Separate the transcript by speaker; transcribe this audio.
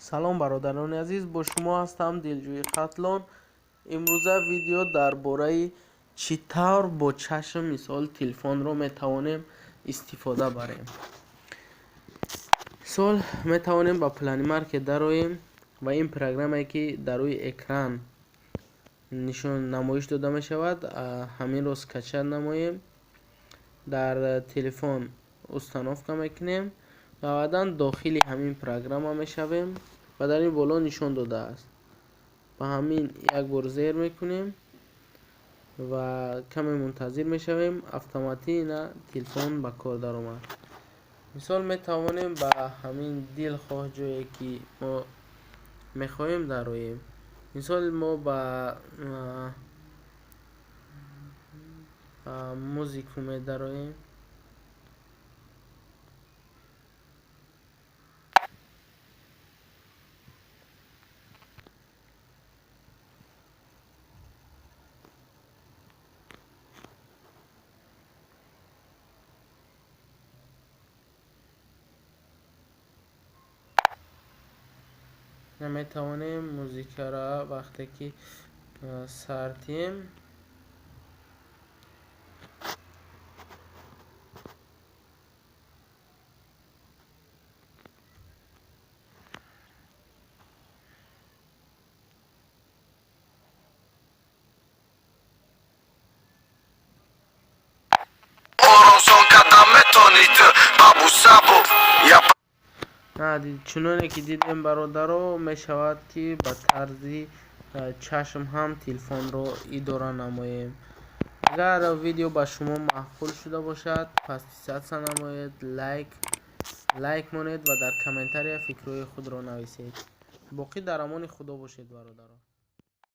Speaker 1: Салом, бародарони азиз, бо шумо ҳастам Дилҷӯи Хатлон. Имрӯза видео дар бораи чӣ тавр бо чашм, мисол, телефонро метавонем истифода барем. Мисол, метавонем ба Play Market дароем ва ин программае, ки дар рӯи экран нишон намоиш дода мешавад, ҳаминро скачать намоем, дар телефон установка мекунем ва баъдан дохили ҳамин программа мешавем ва дар ин боло нишон додааст. Ба ҳамин як бор зер мекунем ва каме мунтазир мешавем, автоматӣ ина телефон ба кор даромад. Мисол, метавонем ба ҳамин дилхоҳ ҷое, ки мо мехоҳем, дароем. Мисол, мо ба музику медароем. Метавонем музикаро вақте ки сартем.
Speaker 2: Осон карда метонӣ ту ба бусабу я.
Speaker 1: Чуноне ки дидем, бародаро, мешавад, ки ба тарзи чашм ҳам телефонро идора намоем. Агар видео ба шумо маъқул шуда бошад, подписаться намоед, лайк монед ва дар комментария фикрҳои худро нависед. Боқӣ дар амони Худо бошед, бародаро.